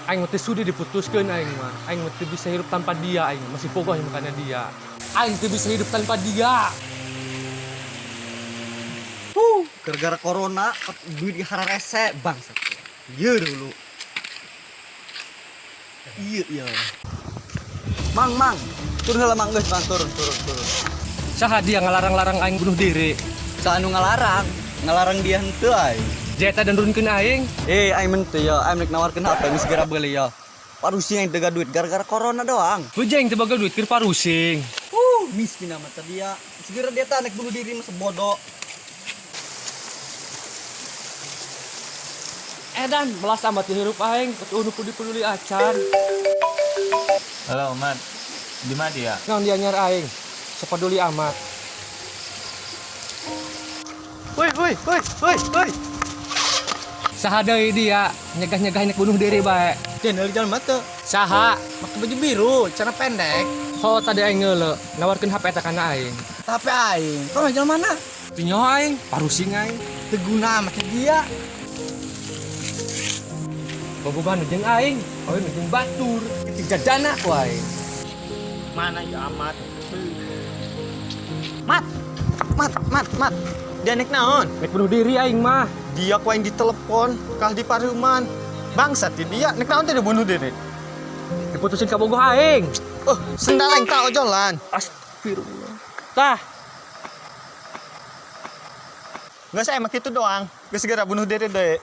Aing mah teu sudi diputuskeun aing mah. Aing mah teu bisa hidup tanpa dia aing masih bogoh kana dia. Aing teu bisa hidup tanpa dia. Gara-gara corona duit hararese bangsat. Iya dulu. Iya iya. Mang mang, turun heula mang geus mang turun turun turun. Saha dia ngalarang-larang aing bunuh diri? Saha anu ngalarang, ngalarang dia henteu aing. Jeta dan nurunkeun aing. Eh, aing mah teu ya, aing rek nawarkeun HP geus segera beli ya. Parusing aing teu duit gara-gara corona doang. Hujeng teu boga duit keur parusing. Miskin amat tadi ya. Segera dia tak naik bunuh diri mah sebodoh. Edan belas amat hirup aing, atuh nu peduli acan. Halo, Mat. Di mana dia? Naon dia nyar aing? Sepeduli amat. Woi, woi, woi, woi, woi. Saha deui dia nyegah-nyegah nek bunuh diri bae. Channel jalan mata. Saha? Pakai baju biru, celana pendek. Ho tadi aing ngeule, nawarkeun HP eta kana aing. Tapi aing, kau jalan mana? Tinyo aing, parusing aing. Teguna amat dia. Bobogohan jeung aing, awewe jeung batur. Dijadana ku aing. Mana ya amat? Mat, mat, mat, mat. Dia nek naon? Nek bunuh diri aing mah. Dia ku aing ditelepon, kah di paruman. Bangsat dia, nek naon teh bunuh diri. Diputusin ka bogoh aing. Oh, sendal aing tak ojolan. Astagfirullah. Tah, Nggak saya emang itu doang. Geus segera bunuh diri deh.